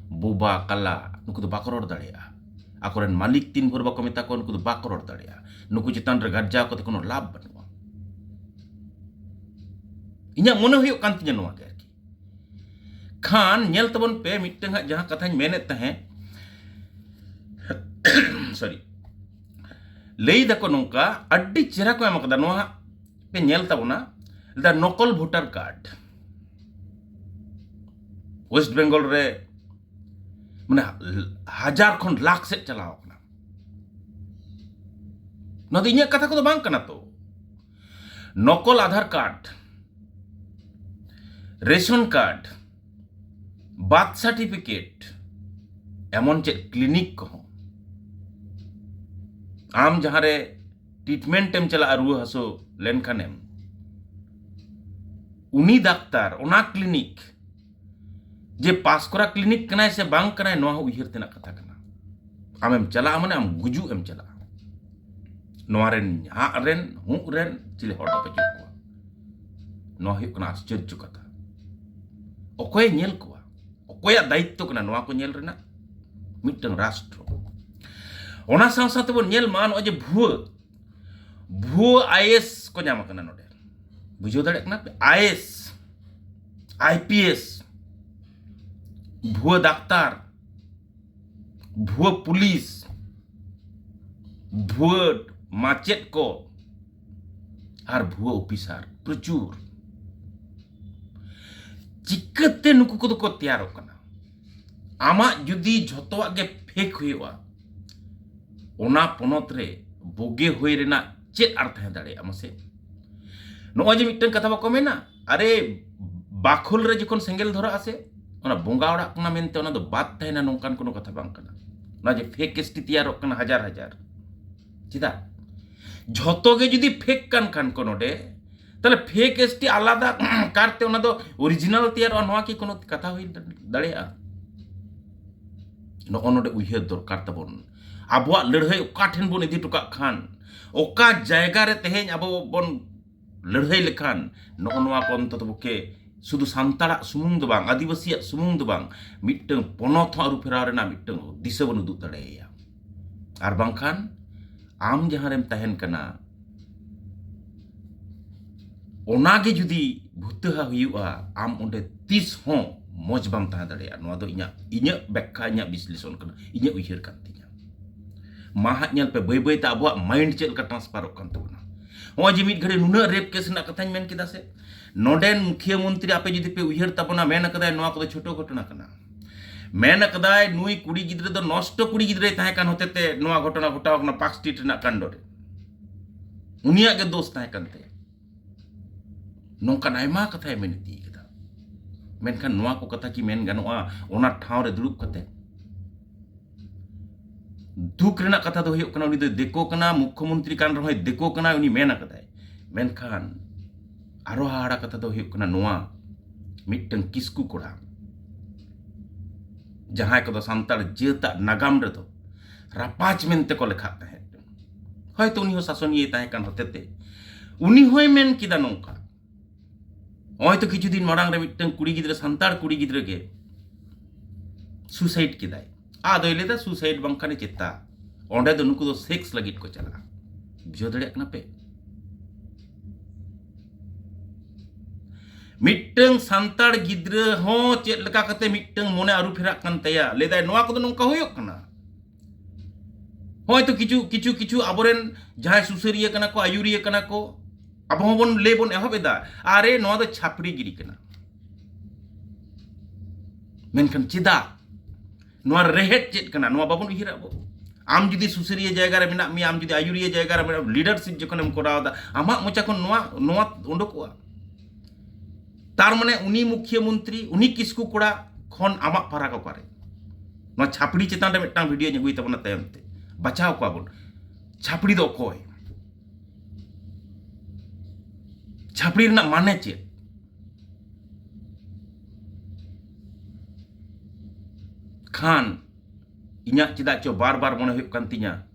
ᱵᱳᱵᱟ, ᱠᱟᱞᱟ, ᱱᱩᱠᱩ ᱫᱚ ᱵᱟᱠᱚ ᱨᱚᱲ ᱫᱟᱲᱮᱭᱟᱜᱼᱟ᱾ ᱟᱠᱚᱨᱮᱱ ᱢᱟᱹᱞᱤᱠ ᱛᱤᱱ ᱵᱷᱳᱨ ᱵᱟᱠᱚ ᱢᱮᱛᱟ ᱠᱚᱣᱟ, ᱱᱩᱠᱩ ᱫᱚ ᱵᱟᱠᱚ ᱨᱚᱲ ᱫᱟᱲᱮᱭᱟᱜᱼᱟ᱾ ᱱᱩᱠᱩ ᱪᱮᱛᱟᱱ ᱨᱮ ᱜᱟᱨᱡᱟᱣ ᱠᱟᱛᱮ ᱠᱳᱱᱳ ᱞᱟᱵᱷ ᱵᱟᱹᱱᱩᱜᱼᱟ᱾ ᱤᱧᱟᱹᱜ ᱢᱚᱱᱮ ᱦᱩᱭᱩᱜ ᱠᱟᱱ ᱛᱤᱧᱟᱹ ᱱᱚᱣᱟ ᱜᱮ ᱟᱨᱠᱤ᱾ ᱠᱷᱟᱱ ᱧᱮᱞ ᱛᱟᱵᱚᱱ ᱯᱮ, ᱢᱤᱫᱴᱟᱝ ᱦᱟᱸᱜ ᱡᱟᱦᱟᱸ ᱠᱟᱛᱷᱟᱧ ᱢᱮᱱᱮᱫ ᱛᱟᱦᱮᱸᱫ, ᱥᱚᱨᱤ, ᱞᱟᱹᱭ ᱫᱟᱠᱚ ᱱᱚᱝᱠᱟ, ᱟᱹᱰᱤ ᱪᱮᱦᱨᱟ ᱠᱚ ᱮᱢ ᱠᱟᱫᱟ, ᱱᱚᱣᱟ ᱦᱟᱸᱜ ᱯᱮ ᱧᱮᱞ ᱛᱟᱵᱚᱱᱟ, ᱫᱟ ᱱᱚᱠᱚᱞ ᱵᱷᱳᱴᱟᱨ ᱠᱟᱨᱰ᱾ ᱳᱭᱮᱥᱴ ᱵᱮᱝᱜᱚᱞ ᱨᱮ ᱢᱟᱱᱮ ᱦᱟᱡᱟᱨ ᱠᱷᱚᱱ ᱞᱟᱠᱷ ᱥᱮᱫ ᱪᱟᱞᱟᱣ ᱠᱟᱱᱟ᱾ ᱱᱚᱣᱟ ᱫᱚ ᱤᱧᱟᱹᱜ ᱠᱟᱛᱷᱟ ᱠᱚᱫᱚ ᱵᱟᱝ ᱠᱟᱱᱟ ᱛᱚ᱾ ᱱᱚᱠᱚᱞ Aadhaar card, ration card, birth certificate, ᱮᱢᱚᱱ ᱪᱮᱫ ᱠᱞᱤᱱᱤᱠ ᱠᱚᱦᱚᱸ, ᱟᱢ ᱡᱟᱦᱟᱸᱨᱮ ᱴᱨᱤᱴᱢᱮᱱᱴ ᱮᱢ ᱪᱟᱞᱟᱜᱼᱟ ᱨᱩᱣᱟᱹ ᱦᱟᱹᱥᱩ ᱞᱮᱱᱠᱷᱟᱱᱮᱢ, ᱩᱱᱤ ᱰᱟᱠᱛᱟᱨ ᱚᱱᱟ ᱠᱞᱤᱱᱤᱠ ᱡᱮ ᱯᱟᱥ ᱠᱚᱨᱟ ᱠᱞᱤᱱᱤᱠ ᱠᱟᱱᱟᱭ ᱥᱮ ᱵᱟᱝ ᱠᱟᱱᱟᱭ, ᱱᱚᱣᱟ ᱦᱚᱸ ᱩᱭᱦᱟᱹᱨ ᱛᱮᱱᱟᱜ ᱠᱟᱛᱷᱟ ᱠᱟᱱᱟ᱾ ᱟᱢᱮᱢ ᱪᱟᱞᱟᱜᱼᱟ ᱢᱟᱱᱮ ᱟᱢ ᱜᱩᱡᱩᱜ ᱮᱢ ᱪᱟᱞᱟᱜᱼᱟ᱾ ᱱᱚᱣᱟ ᱨᱮᱱ ᱦᱟᱜ ᱨᱮᱱ ᱦᱩᱜ ᱨᱮᱱ ᱪᱤᱞᱤ ᱦᱚᱲ ᱦᱚᱸ ᱵᱟᱹᱪᱩᱜ ᱠᱚᱣᱟ᱾ ᱱᱚᱣᱟ ᱦᱩᱭᱩᱜ ᱠᱟᱱᱟ ᱟᱥᱪᱚᱨᱡᱚ ᱠᱟᱛᱷᱟ᱾ ᱚᱠᱚᱭᱮ ᱧᱮᱞ ᱠᱚᱣᱟ? ᱚᱠᱚᱭᱟᱜ ᱫᱟᱭᱤᱛᱛᱚ ᱠᱟᱱᱟ ᱱᱚᱣᱟ ᱠᱚ ᱧᱮᱞ ᱨᱮᱱᱟᱜ? ᱢᱤᱫᱴᱟᱝ ᱨᱟᱥᱴᱨᱚ᱾ ᱚᱱᱟ ᱥᱟᱶ ᱥᱟᱶ ᱛᱮᱵᱚᱱ ᱧᱮᱞ ᱢᱟ ᱱᱚᱜᱼᱚᱭ ᱡᱮ ᱵᱷᱩᱣᱟᱹ, ᱵᱷᱩᱣᱟᱹ ᱟᱭ ᱮ ᱮᱥ ᱠᱚ ᱧᱟᱢ ᱟᱠᱟᱱᱟ ᱱᱚᱰᱮ᱾ ᱵᱩᱡᱷᱟᱹᱣ ᱫᱟᱲᱮᱭᱟᱜ ᱠᱟᱱᱟ ᱯᱮ? I A S, I P S, ᱵᱷᱩᱣᱟᱹ ᱰᱟᱠᱛᱟᱨ, ᱵᱷᱩᱣᱟᱹ ᱯᱩᱞᱤᱥ, ᱵᱷᱩᱣᱟᱹ ᱢᱟᱪᱮᱫ ᱠᱚ ᱟᱨ ᱵᱷᱩᱣᱟᱹ ᱚᱯᱷᱤᱥᱟᱨ ᱯᱨᱚᱪᱩᱨ᱾ ᱪᱤᱠᱟᱹᱛᱮ ᱱᱩᱠᱩ ᱠᱚᱫᱚ ᱠᱚ ᱛᱮᱭᱟᱨᱚᱜ ᱠᱟᱱᱟ? ᱟᱢᱟᱜ ᱡᱩᱫᱤ ᱡᱷᱚᱛᱚᱣᱟᱜ ᱜᱮ ᱯᱷᱮᱠ ᱦᱩᱭᱩᱜᱼᱟ, ᱚᱱᱟ ᱯᱚᱱᱚᱛ ᱨᱮ ᱵᱩᱜᱤ ᱦᱩᱭ ᱨᱮᱱᱟᱜ ᱪᱮᱫ ᱟᱨ ᱛᱟᱦᱮᱸ ᱫᱟᱲᱮᱭᱟᱜᱼᱟ ᱢᱟᱥᱮ? ᱱᱚᱜᱼᱚᱭ ᱡᱮ ᱢᱤᱫᱴᱟᱝ ᱠᱟᱛᱷᱟ ᱵᱟᱠᱚ ᱢᱮᱱᱟ, ᱟᱨᱮ ᱵᱟᱠᱷᱳᱞ ᱨᱮ ᱡᱚᱠᱷᱚᱱ ᱥᱮᱸᱜᱮᱞ ᱫᱷᱚᱨᱟᱜᱼᱟ ᱥᱮ, ᱚᱱᱟ ᱵᱚᱸᱜᱟ ᱚᱲᱟᱜ ᱠᱟᱱᱟ ᱢᱮᱱᱛᱮ ᱚᱱᱟ ᱫᱚ ᱵᱟᱫ ᱛᱟᱦᱮᱱᱟ, ᱱᱚᱝᱠᱟᱱ ᱠᱳᱱᱳ ᱠᱟᱛᱷᱟ ᱵᱟᱝ ᱠᱟᱱᱟ᱾ ᱚᱱᱟ ᱡᱮ ᱯᱷᱮᱠ ᱮᱥ ᱴᱤ ᱛᱮᱭᱟᱨᱚᱜ ᱠᱟᱱᱟ ᱦᱟᱡᱟᱨ ᱦᱟᱡᱟᱨ, ᱪᱮᱫᱟᱜ? ᱡᱷᱚᱛᱚ ᱜᱮ ᱡᱩᱫᱤ ᱯᱷᱮᱠ ᱠᱟᱱ ᱠᱷᱟᱱ ᱠᱚ ᱱᱚᱰᱮ, ᱛᱟᱦᱞᱮ ᱯᱷᱮᱠ ᱮᱥ ᱴᱤ ᱟᱞᱟᱫᱟ ᱠᱟᱨᱛᱮ ᱚᱱᱟ ᱫᱚ ᱚᱨᱤᱡᱤᱱᱟᱞ ᱛᱮᱭᱟᱨᱚᱜᱼᱟ, ᱱᱚᱣᱟ ᱠᱤ ᱠᱳᱱᱳ ᱠᱟᱛᱷᱟ ᱦᱩᱭ ᱫᱟᱲᱮᱭᱟᱜᱼᱟ? ᱱᱚᱜᱼᱚ ᱱᱚᱰᱮ ᱩᱭᱦᱟᱹᱨ ᱫᱚᱨᱠᱟᱨ ᱛᱟᱵᱚᱱ᱾ ᱟᱵᱚᱣᱟᱜ ᱞᱟᱹᱲᱦᱟᱹᱭ ᱚᱠᱟ ᱴᱷᱮᱱ ᱵᱚᱱ ᱤᱫᱤ ᱦᱚᱴᱚ ᱠᱟᱜ ᱠᱷᱟᱱ, ᱚᱠᱟ ᱡᱟᱭᱜᱟ ᱨᱮ ᱛᱮᱦᱮᱧ ᱟᱵᱚ ᱵᱚᱱ ᱞᱟᱹᱲᱦᱟᱹᱭ ᱞᱮᱠᱷᱟᱱ, ᱱᱚᱜᱼᱚ ᱱᱚᱣᱟ ᱠᱚ ᱚᱱᱛᱚᱛᱚ ᱯᱚᱠᱠᱷᱮ ᱥᱩᱫᱷᱩ ᱥᱟᱱᱛᱟᱲᱟᱜ ᱥᱩᱢᱩᱝ ᱫᱚ ᱵᱟᱝ, ᱟᱹᱫᱤᱵᱟᱹᱥᱤᱭᱟᱜ ᱥᱩᱢᱩᱝ ᱫᱚ ᱵᱟᱝ, ᱢᱤᱫᱴᱟᱝ ᱯᱚᱱᱚᱛ ᱦᱚᱸ ᱟᱹᱨᱩ ᱯᱷᱮᱨᱟᱣ ᱨᱮᱱᱟᱜ ᱢᱤᱫᱴᱟᱝ ᱫᱤᱥᱟᱹ ᱵᱚᱱ ᱩᱫᱩᱜ ᱫᱟᱲᱮᱭᱟᱭᱟ᱾ ᱟᱨ ᱵᱟᱝᱠᱷᱟᱱ ᱟᱢ ᱡᱟᱦᱟᱸ ᱨᱮᱢ ᱛᱟᱦᱮᱱ ᱠᱟᱱᱟ, ᱚᱱᱟᱜᱮ ᱡᱩᱫᱤ ᱵᱷᱩᱛᱟᱹᱦᱟ ᱦᱩᱭᱩᱜᱼᱟ, ᱟᱢ ᱚᱸᱰᱮ ᱛᱤᱥ ᱦᱚᱸ ᱢᱚᱡᱽ ᱵᱟᱢ ᱛᱟᱦᱮᱸ ᱫᱟᱲᱮᱭᱟᱜᱼᱟ᱾ ᱱᱚᱣᱟ ᱫᱚ ᱤᱧᱟᱹᱜ, ᱤᱧᱟᱹᱜ ᱵᱮᱠᱠᱷᱟ, ᱤᱧᱟᱹᱜ ᱵᱤᱥᱞᱮᱥᱚᱱ ᱠᱟᱱᱟ, ᱤᱧᱟᱹᱜ ᱩᱭᱦᱟᱹᱨ ᱠᱟᱱ ᱛᱤᱧᱟᱹ᱾ ᱢᱟ ᱦᱟᱸᱜ ᱧᱮᱞ ᱯᱮ, ᱵᱟᱹᱭ ᱵᱟᱹᱭ ᱛᱮ ᱟᱵᱚᱣᱟᱜ ᱢᱟᱭᱤᱱᱰ ᱪᱮᱫ ᱞᱮᱠᱟ ᱴᱨᱟᱱᱥᱯᱷᱟᱨᱚᱜ ᱠᱟᱱ ᱛᱟᱵᱚᱱᱟ᱾ ᱱᱚᱜᱼᱚᱭ ᱡᱮ ᱢᱤᱫ ᱜᱷᱟᱹᱲᱤ ᱱᱩᱱᱟᱹᱜ ᱨᱮᱯ ᱠᱮᱥ ᱨᱮᱱᱟᱜ ᱠᱟᱛᱷᱟᱧ ᱢᱮᱱ ᱠᱮᱫᱟ ᱥᱮ, ᱱᱚᱰᱮᱱ ᱢᱩᱠᱷᱤᱭᱟᱹ ᱢᱚᱱᱛᱨᱤ ᱟᱯᱮ ᱡᱩᱫᱤ ᱯᱮ ᱩᱭᱦᱟᱹᱨ ᱛᱟᱵᱚᱱᱟ, ᱢᱮᱱ ᱟᱠᱟᱫᱟᱭ ᱱᱚᱣᱟ ᱠᱚᱫᱚ ᱪᱷᱳᱴᱳ ᱜᱷᱚᱴᱚᱱᱟ ᱠᱟᱱᱟ᱾ ᱢᱮᱱ ᱟᱠᱟᱫᱟᱭ ᱱᱩᱭ ᱠᱩᱲᱤ ᱜᱤᱫᱽᱨᱟᱹ ᱫᱚ ᱱᱚᱥᱴᱚ ᱠᱩᱲᱤ ᱜᱤᱫᱽᱨᱟᱹᱭ ᱛᱟᱦᱮᱸ ᱠᱟᱱ ᱦᱚᱛᱮᱛᱮ ᱱᱚᱣᱟ ᱜᱷᱚᱴᱚᱱᱟ ᱜᱷᱚᱴᱟᱣ ᱠᱟᱱᱟ ᱯᱟᱨᱠ ᱥᱴᱨᱤᱴ ᱨᱮᱱᱟᱜ ᱠᱟᱱᱰᱚ ᱨᱮ᱾ ᱩᱱᱤᱭᱟᱜ ᱜᱮ ᱫᱳᱥ ᱛᱟᱦᱮᱸ ᱠᱟᱱ ᱛᱟᱭᱟ᱾ ᱱᱚᱝᱠᱟᱱ ᱟᱭᱢᱟ ᱠᱟᱛᱷᱟᱭ ᱢᱮᱱ ᱤᱫᱤ ᱠᱟᱫᱟ᱾ ᱢᱮᱱᱠᱷᱟᱱ ᱱᱚᱣᱟ ᱠᱚ ᱠᱟᱛᱷᱟ ᱠᱤ ᱢᱮᱱ ᱜᱟᱱᱚᱜᱼᱟ ᱚᱱᱟ ᱴᱷᱟᱶ ᱨᱮ ᱫᱩᱲᱩᱵ ᱠᱟᱛᱮ? ᱫᱩᱠ ᱨᱮᱱᱟᱜ ᱠᱟᱛᱷᱟ ᱫᱚ ᱦᱩᱭᱩᱜ ᱠᱟᱱᱟ, ᱩᱱᱤ ᱫᱚᱭ ᱫᱤᱠᱩ ᱠᱟᱱᱟ, ᱢᱩᱠᱠᱷᱚ ᱢᱚᱱᱛᱨᱤ ᱠᱟᱱ ᱨᱮᱦᱚᱸᱭ ᱫᱤᱠᱩ ᱠᱟᱱᱟ, ᱩᱱᱤ ᱢᱮᱱ ᱟᱠᱟᱫᱟᱭ᱾ ᱢᱮᱱᱠᱷᱟᱱ ᱟᱨᱚ ᱦᱟᱦᱟᱲᱟ ᱠᱟᱛᱷᱟ ᱫᱚ ᱦᱩᱭᱩᱜ ᱠᱟᱱᱟ ᱱᱚᱣᱟ, ᱢᱤᱫᱴᱟᱝ ᱠᱤᱥᱠᱩ ᱠᱚᱲᱟ, ᱡᱟᱦᱟᱸᱭ ᱠᱚᱫᱚ ᱥᱟᱱᱛᱟᱲ ᱡᱟᱹᱛᱟᱜ ᱱᱟᱜᱟᱢ ᱨᱮᱫᱚ ᱨᱟᱯᱟᱡᱽ ᱢᱮᱱᱛᱮ ᱠᱚ ᱞᱮᱠᱷᱟᱜ ᱛᱟᱦᱮᱸᱫ, ᱦᱚᱭᱛᱳ ᱩᱱᱤ ᱦᱚᱸ ᱥᱟᱥᱚᱱᱤᱭᱟᱹᱭ ᱛᱟᱦᱮᱸ ᱠᱟᱱ ᱦᱚᱛᱮᱛᱮ, ᱩᱱᱤ ᱦᱚᱸᱭ ᱢᱮᱱ ᱠᱮᱫᱟ ᱱᱚᱝᱠᱟ, ᱱᱚᱜᱼᱚᱭ ᱛᱚ ᱠᱤᱪᱷᱩ ᱫᱤᱱ ᱢᱟᱲᱟᱝ ᱨᱮ ᱢᱤᱫᱴᱟᱝ ᱠᱩᱲᱤ ᱜᱤᱫᱽᱨᱟᱹ, ᱥᱟᱱᱛᱟᱲ ᱠᱩᱲᱤ ᱜᱤᱫᱽᱨᱟᱹ ᱜᱮ ᱥᱩᱥᱟᱭᱤᱰ ᱠᱮᱫᱟᱭ᱾ ᱟᱫᱚᱭ ᱞᱟᱹᱭᱫᱟ ᱥᱩᱥᱟᱭᱤᱰ ᱵᱟᱝᱠᱷᱟᱱ ᱪᱮᱛᱟ, ᱚᱸᱰᱮ ᱫᱚ ᱱᱩᱠᱩ ᱫᱚ ᱥᱮᱠᱥ ᱞᱟᱹᱜᱤᱫ ᱠᱚ ᱪᱟᱞᱟᱜᱼᱟ᱾ ᱵᱩᱡᱷᱟᱹᱣ ᱫᱟᱲᱮᱭᱟᱜ ᱠᱟᱱᱟ ᱯᱮ? ᱢᱤᱫᱴᱟᱝ ᱥᱟᱱᱛᱟᱲ ᱜᱤᱫᱽᱨᱟᱹ ᱦᱚᱸ ᱪᱮᱫ ᱞᱮᱠᱟ ᱠᱟᱛᱮ ᱢᱤᱫᱴᱟᱝ ᱢᱚᱱᱮ ᱟᱹᱨᱩ ᱯᱷᱮᱨᱟᱜ ᱠᱟᱱ ᱛᱟᱭᱟ, ᱞᱟᱹᱭᱫᱟᱭ ᱱᱚᱣᱟ ᱠᱚᱫᱚ ᱱᱚᱝᱠᱟ ᱦᱩᱭᱩᱜ ᱠᱟᱱᱟ᱾ ᱦᱚᱭᱛᱚ ᱠᱤᱪᱷᱩ ᱠᱤᱪᱷᱩ ᱠᱤᱪᱷᱩ ᱟᱵᱚᱨᱮᱱ ᱡᱟᱦᱟᱸᱭ ᱥᱩᱥᱟᱹᱨᱤᱭᱟᱹ ᱠᱟᱱᱟ ᱠᱚ, ᱟᱹᱭᱩᱨᱤᱭᱟᱹ ᱠᱟᱱᱟ ᱠᱚ, ᱟᱵᱚ ᱦᱚᱸᱵᱚᱱ ᱞᱟᱹᱭ ᱵᱚᱱ ᱮᱦᱚᱵ ᱮᱫᱟ, ᱟᱨᱮ ᱱᱚᱣᱟ ᱫᱚ ᱪᱷᱟᱯᱲᱤ ᱜᱤᱨᱤ ᱠᱟᱱᱟ᱾ ᱢᱮᱱᱠᱷᱟᱱ ᱪᱮᱫᱟᱜ? ᱱᱚᱣᱟ ᱨᱮᱦᱮᱫ ᱪᱮᱫ ᱠᱟᱱᱟ, ᱱᱚᱣᱟ ᱵᱟᱵᱚᱱ ᱩᱭᱦᱟᱹᱨᱟ ᱟᱵᱚ᱾ ᱟᱢ ᱡᱩᱫᱤ ᱥᱩᱥᱟᱹᱨᱤᱭᱟᱹ ᱡᱟᱭᱜᱟ ᱨᱮ ᱢᱮᱱᱟᱜ ᱢᱮᱭᱟ, ᱟᱢ ᱡᱩᱫᱤ ᱟᱹᱭᱩᱨᱤᱭᱟᱹ ᱡᱟᱭᱜᱟ ᱨᱮ ᱢᱮᱱᱟᱜ, ᱞᱤᱰᱟᱨᱥᱤᱯ ᱡᱚᱠᱷᱚᱱᱮᱢ ᱠᱚᱨᱟᱣ ᱮᱫᱟ, ᱟᱢᱟᱜ ᱢᱚᱪᱟ ᱠᱷᱚᱱ ᱱᱚᱣᱟ, ᱱᱚᱣᱟ ᱩᱰᱩᱠᱚᱜᱼᱟ᱾ ᱛᱟᱨ ᱢᱟᱱᱮ ᱩᱱᱤ ᱢᱩᱠᱷᱤᱭᱟᱹ ᱢᱚᱱᱛᱨᱤ, ᱩᱱᱤ ᱠᱤᱥᱠᱩ ᱠᱚᱲᱟ ᱠᱷᱚᱱ ᱟᱢᱟᱜ ᱯᱷᱟᱨᱟᱠ ᱚᱠᱟᱨᱮ? ᱱᱚᱣᱟ ᱪᱷᱟᱯᱲᱤ ᱪᱮᱛᱟᱱ ᱨᱮ ᱢᱤᱫᱴᱟᱝ ᱵᱷᱤᱰᱤᱭᱳᱧ ᱟᱹᱜᱩᱭ ᱛᱟᱵᱚᱱᱟ ᱛᱟᱭᱚᱢ ᱛᱮ, ᱵᱟᱪᱷᱟᱣ ᱠᱚᱣᱟ ᱵᱚᱱ᱾ ᱪᱷᱟᱯᱲᱤ ᱫᱚ ᱚᱠᱚᱭ? ᱪᱷᱟᱯᱲᱤ ᱨᱮᱱᱟᱜ ᱢᱟᱱᱮ ᱪᱮᱫ? ᱠᱷᱟᱱ ᱤᱧᱟᱹᱜ ᱪᱮᱫᱟᱜ ᱪᱚ ᱵᱟᱨ ᱵᱟᱨ ᱢᱚᱱᱮ ᱦᱩᱭᱩᱜ ᱠᱟᱱ ᱛᱤᱧᱟ,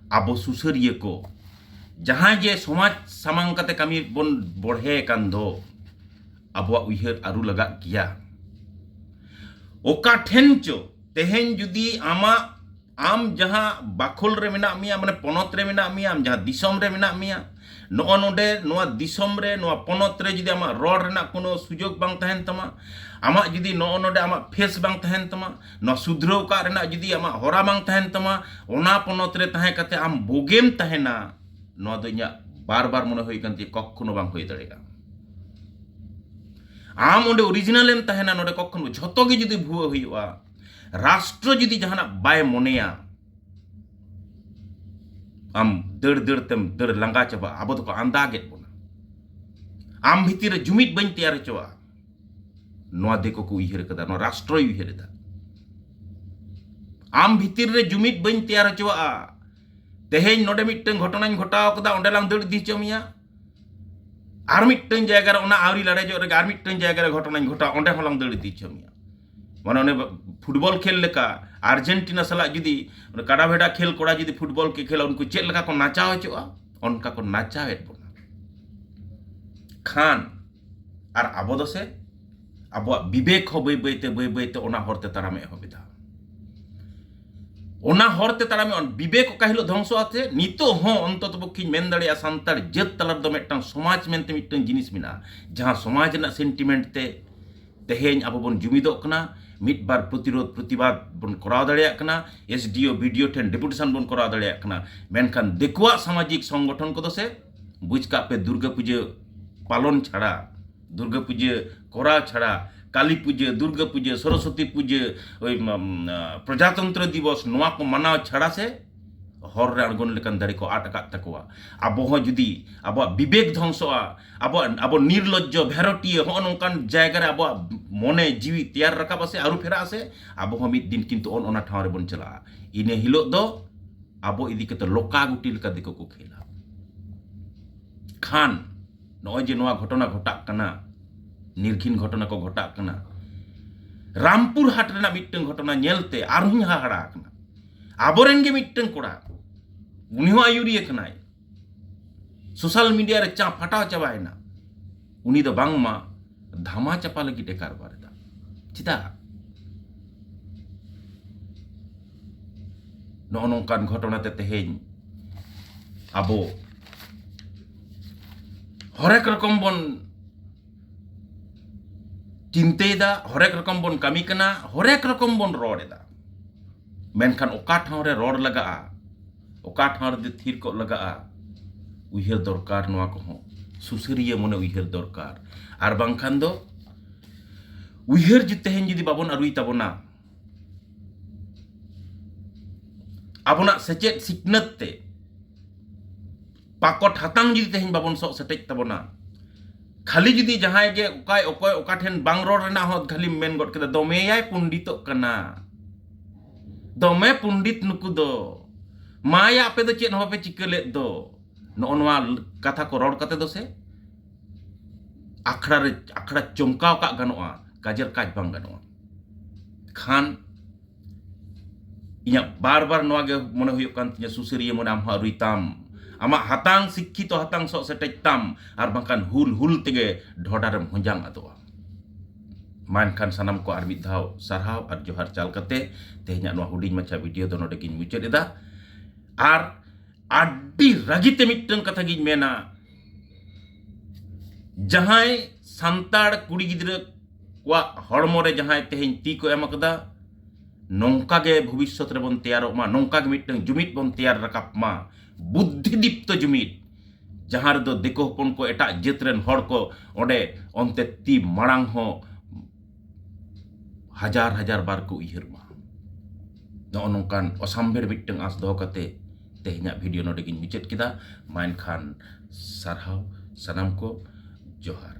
ᱟᱵᱚ ᱥᱩᱥᱟᱹᱨᱤᱭᱟᱹ ᱠᱚ ᱡᱟᱦᱟᱸᱭ ᱡᱮ ᱥᱚᱢᱟᱡᱽ ᱥᱟᱢᱟᱝ ᱠᱟᱛᱮ ᱠᱟᱹᱢᱤ ᱵᱚᱱ ᱵᱚᱲᱦᱮ ᱟᱠᱟᱱ ᱫᱚ, ᱟᱵᱚᱣᱟᱜ ᱩᱭᱦᱟᱹᱨ ᱟᱹᱨᱩ ᱞᱟᱜᱟᱜ ᱜᱮᱭᱟ᱾ ᱚᱠᱟ ᱴᱷᱮᱱ ᱪᱚ ᱛᱮᱦᱮᱧ ᱡᱩᱫᱤ ᱟᱢᱟᱜ, ᱟᱢ ᱡᱟᱦᱟᱸ ᱵᱟᱠᱷᱳᱞ ᱨᱮ ᱢᱮᱱᱟᱜ ᱢᱮᱭᱟ, ᱢᱟᱱᱮ ᱯᱚᱱᱚᱛ ᱨᱮ ᱢᱮᱱᱟᱜ ᱢᱮᱭᱟ, ᱟᱢ ᱡᱟᱦᱟᱸ ᱫᱤᱥᱚᱢ ᱨᱮ ᱢᱮᱱᱟᱜ ᱢᱮᱭᱟ, ᱱᱚᱜᱼᱚ ᱱᱚᱰᱮ ᱱᱚᱣᱟ ᱫᱤᱥᱚᱢ ᱨᱮ, ᱱᱚᱣᱟ ᱯᱚᱱᱚᱛ ᱨᱮ ᱡᱩᱫᱤ ᱟᱢᱟᱜ ᱨᱚᱲ ᱨᱮᱱᱟᱜ ᱠᱳᱱᱳ ᱥᱩᱡᱳᱜᱽ ᱵᱟᱝ ᱛᱟᱦᱮᱱ ᱛᱟᱢᱟ, ᱟᱢᱟᱜ ᱡᱩᱫᱤ ᱱᱚᱜᱼᱚ ᱱᱚᱰᱮ ᱟᱢᱟᱜ ᱯᱷᱮᱥ ᱵᱟᱝ ᱛᱟᱦᱮᱱ ᱛᱟᱢᱟ, ᱱᱚᱣᱟ ᱥᱩᱫᱷᱨᱟᱹᱣ ᱠᱟᱜ ᱨᱮᱱᱟᱜ ᱡᱩᱫᱤ ᱟᱢᱟᱜ ᱦᱚᱨᱟ ᱵᱟᱝ ᱛᱟᱦᱮᱱ ᱛᱟᱢᱟ, ᱚᱱᱟ ᱯᱚᱱᱚᱛ ᱨᱮ ᱛᱟᱦᱮᱸ ᱠᱟᱛᱮ ᱟᱢ ᱵᱳᱜᱮᱢ ᱛᱟᱦᱮᱱᱟ, ᱱᱚᱣᱟ ᱫᱚ ᱤᱧᱟᱹᱜ ᱵᱟᱨ ᱵᱟᱨ ᱢᱚᱱᱮ ᱦᱩᱭ ᱠᱟᱱ ᱛᱤᱧᱟᱹ, ᱠᱚᱠᱷᱚᱱᱳ ᱵᱟᱝ ᱦᱩᱭ ᱫᱟᱲᱮᱭᱟᱜᱼᱟ᱾ ᱟᱢ ᱚᱸᱰᱮ ᱚᱨᱤᱡᱤᱱᱟᱞ ᱮᱢ ᱛᱟᱦᱮᱱᱟ, ᱱᱚᱰᱮ ᱠᱚᱠᱷᱚᱱᱳ ᱡᱷᱚᱛᱚ ᱜᱮ ᱡᱩᱫᱤ ᱵᱷᱩᱣᱟᱹ ᱦᱩᱭᱩᱜᱼᱟ, ᱨᱟᱥᱴᱨᱚ ᱡᱩᱫᱤ ᱡᱟᱦᱟᱱᱟᱜ ᱵᱟᱭ ᱢᱚᱱᱮᱭᱟ, ᱟᱢ ᱫᱟᱹᱲ ᱫᱟᱹᱲ ᱛᱮᱢ ᱫᱟᱹᱲ ᱞᱟᱸᱜᱟ ᱪᱟᱵᱟᱜᱼᱟ᱾ ᱟᱵᱚ ᱫᱚᱠᱚ ᱟᱸᱫᱟᱜᱮᱫ ᱵᱚᱱᱟ, ᱟᱢ ᱵᱷᱤᱛᱤᱨ ᱨᱮ ᱡᱩᱢᱤᱫ ᱵᱟᱹᱧ ᱛᱮᱭᱟᱨ ᱦᱚᱪᱚᱣᱟᱜᱼᱟ᱾ ᱱᱚᱣᱟ ᱫᱤᱠᱩ ᱠᱚ ᱩᱭᱦᱟᱹᱨ ᱠᱟᱫᱟ, ᱱᱚᱣᱟ ᱨᱟᱥᱴᱨᱚᱭ ᱩᱭᱦᱟᱹᱨ ᱮᱫᱟ᱾ ᱟᱢ ᱵᱷᱤᱛᱤᱨ ᱨᱮ ᱡᱩᱢᱤᱫ ᱵᱟᱹᱧ ᱛᱮᱭᱟᱨ ᱦᱚᱪᱚᱣᱟᱜᱼᱟ᱾ ᱛᱮᱦᱮᱧ ᱱᱚᱰᱮ ᱢᱤᱫᱴᱟᱝ ᱜᱷᱚᱴᱚᱱᱟᱧ ᱜᱷᱚᱴᱟᱣ ᱠᱟᱫᱟ, ᱚᱸᱰᱮ ᱞᱟᱝ ᱫᱟᱹᱲ ᱤᱫᱤ ᱦᱚᱪᱚ ᱢᱮᱭᱟ᱾ ᱟᱨ ᱢᱤᱫᱴᱟᱝ ᱡᱟᱭᱜᱟ ᱨᱮ ᱚᱱᱟ ᱟᱹᱣᱨᱤ ᱞᱟᱲᱮᱡᱚᱜ ᱨᱮᱜᱮ ᱟᱨ ᱢᱤᱫᱴᱟᱝ ᱡᱟᱭᱜᱟ ᱨᱮ ᱜᱷᱚᱴᱚᱱᱟᱧ ᱜᱷᱚᱴᱟᱣᱟ, ᱚᱸᱰᱮ ᱦᱚᱸ ᱞᱟᱝ ᱫᱟᱹᱲ ᱤᱫᱤ ᱦᱚᱪᱚ ᱢᱮᱭᱟ᱾ ᱢᱟᱱᱮ ᱚᱱᱮ ᱯᱷᱩᱴᱵᱚᱞ ᱠᱷᱮᱞ ᱞᱮᱠᱟ, ᱟᱨᱡᱮᱱᱴᱤᱱᱟ ᱥᱟᱞᱟᱜ ᱡᱩᱫᱤ ᱚᱱᱟ ᱠᱟᱰᱟ ᱵᱷᱮᱰᱟ ᱠᱷᱮᱞ ᱠᱚᱲᱟ ᱡᱩᱫᱤ ᱯᱷᱩᱴᱵᱚᱞ ᱠᱚ ᱠᱷᱮᱞᱟ, ᱩᱱᱠᱩ ᱪᱮᱫ ᱞᱮᱠᱟ ᱠᱚ ᱱᱟᱪᱟᱣ ᱦᱚᱪᱚᱜᱼᱟ, ᱚᱱᱠᱟ ᱠᱚ ᱱᱟᱪᱟᱣᱮᱫ ᱵᱚᱱᱟ᱾ ᱠᱷᱟᱱ ᱟᱨ ᱟᱵᱚ ᱫᱚ ᱥᱮ ᱟᱵᱚᱣᱟᱜ ᱵᱤᱵᱮᱠ ᱦᱚᱸ ᱵᱟᱹᱭ ᱵᱟᱹᱭᱛᱮ, ᱵᱟᱹᱭ ᱵᱟᱹᱭᱛᱮ ᱚᱱᱟ ᱦᱚᱨᱛᱮ ᱛᱟᱲᱟᱢ ᱮ ᱮᱦᱚᱵ ᱮᱫᱟ᱾ ᱚᱱᱟ ᱦᱚᱨᱛᱮ ᱛᱟᱲᱟᱢ ᱮ, ᱵᱤᱵᱮᱠ ᱚᱠᱟ ᱦᱤᱞᱳᱜ ᱫᱷᱚᱝᱥᱚᱜᱼᱟ ᱥᱮ, ᱱᱤᱛᱚᱜ ᱦᱚᱸ ᱚᱱᱛᱚᱛᱚ ᱯᱚᱠᱠᱷᱤᱧ ᱢᱮᱱ ᱫᱟᱲᱮᱭᱟᱜᱼᱟ, ᱥᱟᱱᱛᱟᱲ ᱡᱟᱹᱛ ᱛᱟᱞᱟ ᱨᱮᱫᱚ ᱢᱤᱫᱴᱟᱝ ᱥᱚᱢᱟᱡᱽ ᱢᱮᱱᱛᱮ ᱢᱤᱫᱴᱟᱝ ᱡᱤᱱᱤᱥ ᱢᱮᱱᱟᱜᱼᱟ, ᱡᱟᱦᱟᱸ ᱥᱚᱢᱟᱡᱽ ᱨᱮᱱᱟᱜ ᱥᱮᱱᱴᱤᱢᱮᱱᱴ ᱛᱮ ᱛᱮᱦᱮᱧ ᱟᱵᱚ ᱵᱚᱱ ᱡᱩᱢᱤᱫᱚᱜ ᱠᱟᱱᱟ, ᱢᱤᱫ ᱵᱟᱨ ᱯᱨᱚᱛᱤᱨᱳᱫᱷ ᱯᱨᱚᱛᱤᱵᱟᱫ ᱵᱚᱱ ᱠᱚᱨᱟᱣ ᱫᱟᱲᱮᱭᱟᱜ ᱠᱟᱱᱟ, ᱮᱥ ᱰᱤ ᱳ, ᱵᱤ ᱰᱤ ᱳ ᱴᱷᱮᱱ ᱰᱮᱯᱩᱴᱮᱥᱚᱱ ᱵᱚᱱ ᱠᱚᱨᱟᱣ ᱫᱟᱲᱮᱭᱟᱜ ᱠᱟᱱᱟ᱾ ᱢᱮᱱᱠᱷᱟᱱ ᱫᱤᱠᱩᱣᱟᱜ ᱥᱟᱢᱟᱡᱤᱠ ᱥᱚᱝᱜᱚᱴᱷᱚᱱ ᱠᱚᱫᱚ ᱥᱮ, ᱵᱩᱡᱽ ᱠᱟᱜ ᱯᱮ, ᱫᱩᱨᱜᱟᱹ ᱯᱩᱡᱟᱹ ᱯᱟᱞᱚᱱ ᱪᱷᱟᱲᱟ, ᱫᱩᱨᱜᱟᱹ ᱯᱩᱡᱟᱹ ᱠᱚᱨᱟᱣ ᱪᱷᱟᱲᱟ, ᱠᱟᱞᱤ ᱯᱩᱡᱟᱹ, ᱫᱩᱨᱜᱟᱹ ᱯᱩᱡᱟᱹ, ᱥᱚᱨᱚᱥᱚᱛᱤ ᱯᱩᱡᱟᱹ, ᱳᱭ, ᱩᱢ, ᱟᱸ, ᱯᱨᱚᱡᱟᱛᱚᱱᱛᱨᱚ ᱫᱤᱵᱚᱥ, ᱱᱚᱣᱟ ᱠᱚ ᱢᱟᱱᱟᱣ ᱪᱷᱟᱲᱟ ᱥᱮ ᱦᱚᱨ ᱨᱮ ᱟᱬᱜᱚᱱ ᱞᱮᱠᱟᱱ ᱫᱟᱲᱮ ᱠᱚ ᱟᱫ ᱟᱠᱟᱫ ᱛᱟᱠᱚᱣᱟ᱾ ᱟᱵᱚ ᱦᱚᱸ ᱡᱩᱫᱤ ᱟᱵᱚᱣᱟᱜ ᱵᱤᱵᱮᱠ ᱫᱷᱚᱝᱥᱚᱜᱼᱟ, ᱟᱵᱚᱣᱟᱜ, ᱟᱵᱚ ᱱᱤᱨᱞᱚᱡᱡᱚ, ᱵᱷᱮᱨᱚᱴᱤᱭᱟᱹ, ᱦᱚᱸᱜᱼᱚ ᱱᱚᱝᱠᱟᱱ ᱡᱟᱭᱜᱟ ᱨᱮ ᱟᱵᱚᱣᱟᱜ ᱢᱚᱱᱮ ᱡᱤᱣᱤ ᱛᱮᱭᱟᱨ ᱨᱟᱠᱟᱵᱼᱟ ᱥᱮ, ᱟᱹᱨᱩ ᱯᱷᱮᱨᱟᱜᱼᱟ ᱥᱮ, ᱟᱵᱚ ᱦᱚᱸ ᱢᱤᱫ ᱫᱤᱱ ᱠᱤᱱᱛᱩ ᱚᱱ ᱚᱱᱟ ᱴᱷᱟᱶ ᱨᱮᱵᱚᱱ ᱪᱟᱞᱟᱜᱼᱟ᱾ ᱤᱱᱟᱹ ᱦᱤᱞᱳᱜ ᱫᱚ ᱟᱵᱚ ᱤᱫᱤ ᱠᱟᱛᱮ ᱞᱚᱠᱟ ᱜᱩᱴᱤ ᱞᱮᱠᱟ ᱫᱤᱠᱩ ᱠᱚ ᱠᱷᱮᱞᱟ᱾ ᱠᱷᱟᱱ ᱱᱚᱜᱼᱚᱭ ᱡᱮ ᱱᱚᱣᱟ ᱜᱷᱚᱴᱚᱱᱟ ᱜᱷᱚᱴᱟᱜ ᱠᱟᱱᱟ, ᱱᱤᱨᱜᱷᱤᱱ ᱜᱷᱚᱴᱚᱱᱟ ᱠᱚ ᱜᱷᱚᱴᱟᱜ ᱠᱟᱱᱟ, ᱨᱟᱢᱯᱩᱨ ᱦᱟᱴ ᱨᱮᱱᱟᱜ ᱢᱤᱫᱴᱟᱝ ᱜᱷᱚᱴᱚᱱᱟ ᱧᱮᱞᱛᱮ ᱟᱨᱦᱚᱸᱧ ᱦᱟᱦᱟᱲᱟ ᱟᱠᱟᱱᱟ᱾ ᱟᱵᱚᱨᱮᱱ ᱜᱮ ᱢᱤᱫᱴᱟᱝ ᱠᱚᱲᱟ, ᱩᱱᱤ ᱦᱚᱸ ᱟᱹᱭᱩᱨᱤᱭᱟᱹ ᱠᱟᱱᱟᱭ, ᱥᱳᱥᱟᱞ ᱢᱤᱰᱤᱭᱟ ᱨᱮ ᱪᱟ ᱯᱷᱟᱴᱟᱣ ᱪᱟᱵᱟᱭᱮᱱᱟ᱾ ᱩᱱᱤ ᱫᱚ ᱵᱟᱝᱢᱟ ᱫᱷᱟᱢᱟ ᱪᱟᱯᱟ ᱞᱟᱹᱜᱤᱫ ᱮ ᱠᱟᱨᱵᱟᱨ ᱮᱫᱟ᱾ ᱪᱮᱫᱟᱜ? ᱱᱚᱜᱼᱚ ᱱᱚᱝᱠᱟᱱ ᱜᱷᱚᱴᱚᱱᱟ ᱛᱮ ᱛᱮᱦᱮᱧ ᱟᱵᱚ ᱦᱚᱨᱮᱠ ᱨᱚᱠᱚᱢ ᱵᱚᱱ ᱪᱤᱱᱛᱟᱹᱭᱮᱫᱟ, ᱦᱚᱨᱮᱠ ᱨᱚᱠᱚᱢ ᱵᱚᱱ ᱠᱟᱹᱢᱤ ᱠᱟᱱᱟ, ᱦᱚᱨᱮᱠ ᱨᱚᱠᱚᱢ ᱵᱚᱱ ᱨᱚᱲ ᱮᱫᱟ, ᱢᱮᱱᱠᱷᱟᱱ ᱚᱠᱟ ᱴᱷᱟᱶ ᱨᱮ ᱨᱚᱲ ᱞᱟᱜᱟᱜᱼᱟ, ᱚᱠᱟ ᱴᱷᱟᱶ ᱨᱮ ᱛᱷᱤᱨ ᱠᱚᱜ ᱞᱟᱜᱟᱜᱼᱟ, ᱩᱭᱦᱟᱹᱨ ᱫᱚᱨᱠᱟᱨ᱾ ᱱᱚᱣᱟ ᱠᱚᱦᱚᱸ ᱥᱩᱥᱟᱹᱨᱤᱭᱟᱹ ᱢᱚᱱᱮ ᱩᱭᱦᱟᱹᱨ ᱫᱚᱨᱠᱟᱨ᱾ ᱟᱨ ᱵᱟᱝᱠᱷᱟᱱ ᱫᱚ ᱩᱭᱦᱟᱹᱨ ᱡᱩ-, ᱛᱮᱦᱮᱧ ᱡᱩᱫᱤ ᱵᱟᱵᱚᱱ ᱟᱹᱨᱩᱭ ᱛᱟᱵᱚᱱᱟ, ᱟᱵᱚᱱᱟᱜ ᱥᱮᱪᱮᱫ ᱥᱤᱠᱷᱱᱟᱹᱛ ᱛᱮ ᱯᱟᱠᱚᱴ ᱦᱟᱛᱟᱝ ᱡᱩᱫᱤ ᱛᱮᱦᱮᱧ ᱵᱟᱵᱚᱱ ᱥᱚᱜ ᱥᱮᱴᱮᱡ ᱛᱟᱵᱚᱱᱟ, ᱠᱷᱟᱹᱞᱤ ᱡᱩᱫᱤ ᱡᱟᱦᱟᱸᱭ ᱜᱮ ᱚᱠᱚᱭ ᱚᱠᱚᱭ ᱚᱠᱟ ᱴᱷᱮᱱ ᱵᱟᱝ ᱨᱚᱲ ᱨᱮᱱᱟᱜ ᱦᱚᱸ ᱠᱷᱟᱹᱞᱤᱢ ᱢᱮᱱ ᱜᱚᱫ ᱠᱮᱫᱟ, "ᱫᱚᱢᱮᱭᱟᱭ ᱯᱚᱱᱰᱤᱛᱚᱜ ᱠᱟᱱᱟ, ᱫᱚᱢᱮ ᱯᱚᱱᱰᱤᱛ ᱱᱩᱠᱩ ᱫᱚ, ᱢᱟᱭᱟ ᱟᱯᱮ ᱫᱚ ᱪᱮᱫ ᱦᱚᱸ ᱵᱟᱯᱮ ᱪᱤᱠᱟᱹ ᱞᱮᱫ ᱫᱚ", ᱱᱚᱜᱼᱚ ᱱᱚᱣᱟ ᱠᱟᱛᱷᱟ ᱠᱚ ᱨᱚᱲ ᱠᱟᱛᱮ ᱫᱚ ᱥᱮ ᱟᱠᱷᱲᱟ ᱨᱮ, ᱟᱠᱷᱲᱟ ᱪᱚᱢᱠᱟᱣ ᱠᱟᱜ ᱜᱟᱱᱚᱜᱼᱟ, ᱠᱟᱡᱮᱨ ᱠᱟᱡᱽ ᱵᱟᱝ ᱜᱟᱱᱚᱜᱼᱟ᱾ ᱠᱷᱟᱱ ᱤᱧᱟᱹᱜ ᱵᱟᱨ ᱵᱟᱨ ᱱᱚᱣᱟ ᱜᱮ ᱢᱚᱱᱮ ᱦᱩᱭᱩᱜ ᱠᱟᱱ ᱛᱤᱧᱟᱹ, ᱥᱩᱥᱟᱹᱨᱤᱭᱟᱹ ᱢᱚᱱᱮ, ᱟᱢ ᱦᱚᱸ ᱟᱹᱨᱩᱭ ᱛᱟᱢ, ᱟᱢᱟᱜ ᱦᱟᱛᱟᱝ, ᱥᱤᱠᱠᱷᱤᱛᱚ ᱦᱟᱛᱟᱝ ᱥᱚᱜ ᱥᱮᱴᱮᱡ ᱛᱟᱢ, ᱟᱨ ᱵᱟᱝᱠᱷᱟᱱ ᱦᱩᱞ ᱦᱩᱞ ᱛᱮᱜᱮ ᱰᱷᱚᱰᱟ ᱨᱮᱢ ᱦᱚᱸᱡᱟᱝ ᱟᱫᱚᱜᱼᱟ᱾ ᱢᱟ ᱮᱱᱠᱷᱟᱱ ᱥᱟᱱᱟᱢ ᱠᱚ ᱟᱨ ᱢᱤᱫ ᱫᱷᱟᱣ ᱥᱟᱨᱦᱟᱣ ᱟᱨ ᱡᱚᱦᱟᱨ ᱪᱟᱞ ᱠᱟᱛᱮ ᱛᱮᱦᱮᱧᱟᱜ ᱱᱚᱣᱟ ᱦᱩᱰᱤᱧ ᱢᱟᱪᱷᱟ ᱵᱷᱤᱰᱤᱭᱳ ᱫᱚ ᱱᱚᱰᱮ ᱜᱤᱧ ᱢᱩᱪᱟᱹᱫ ᱮᱫᱟ᱾ ᱟᱨ ᱟᱹᱰᱤ ᱨᱟᱹᱜᱤ ᱛᱮ ᱢᱤᱫᱴᱟᱝ ᱠᱟᱛᱷᱟ ᱜᱤᱧ ᱢᱮᱱᱟ, ᱡᱟᱦᱟᱸᱭ ᱥᱟᱱᱛᱟᱲ ᱠᱩᱲᱤ ᱜᱤᱫᱽᱨᱟᱹ ᱠᱚᱣᱟᱜ ᱦᱚᱲᱢᱚ ᱨᱮ ᱡᱟᱦᱟᱸᱭ ᱛᱮᱦᱮᱧ ᱛᱤ ᱠᱚ ᱮᱢ ᱟᱠᱟᱫᱟ, ᱱᱚᱝᱠᱟ ᱜᱮ ᱵᱷᱚᱵᱤᱥᱥᱚᱛ ᱨᱮᱵᱚᱱ ᱛᱮᱭᱟᱨᱚᱜ ᱢᱟ, ᱱᱚᱝᱠᱟ ᱜᱮ ᱢᱤᱫᱴᱟᱝ ᱡᱩᱢᱤᱫ ᱵᱚᱱ ᱛᱮᱭᱟᱨ ᱨᱟᱠᱟᱵ ᱢᱟ, ᱵᱩᱫᱽᱫᱷᱤ ᱫᱤᱯᱛᱚ ᱡᱩᱢᱤᱫ, ᱡᱟᱦᱟᱸ ᱨᱮᱫᱚ ᱫᱤᱠᱩ ᱦᱚᱯᱚᱱ ᱠᱚ, ᱮᱴᱟᱜ ᱡᱟᱹᱛ ᱨᱮᱱ ᱦᱚᱲ ᱠᱚ ᱚᱸᱰᱮ ᱚᱱᱛᱮ ᱛᱤ ᱢᱟᱲᱟᱝ ᱦᱚᱸ ᱦᱟᱡᱟᱨ ᱦᱟᱡᱟᱨ ᱵᱟᱨ ᱠᱚ ᱩᱭᱦᱟᱹᱨ ᱢᱟ᱾ ᱱᱚᱜᱼᱚ ᱱᱚᱝᱠᱟᱱ ᱚᱥᱟᱢᱵᱷᱮᱲ ᱢᱤᱫᱴᱟᱝ ᱟᱸᱥ ᱫᱚᱦᱚ ᱠᱟᱛᱮ ᱛᱮᱦᱮᱧᱟᱜ ᱵᱷᱤᱰᱤᱭᱳ ᱱᱚᱰᱮ ᱜᱤᱧ ᱢᱩᱪᱟᱹᱫ ᱠᱮᱫᱟ᱾ ᱢᱟ ᱮᱱᱠᱷᱟᱱ ᱥᱟᱨᱦᱟᱣ ᱥᱟᱱᱟᱢ ᱠᱚ, ᱡᱚᱦᱟᱨ᱾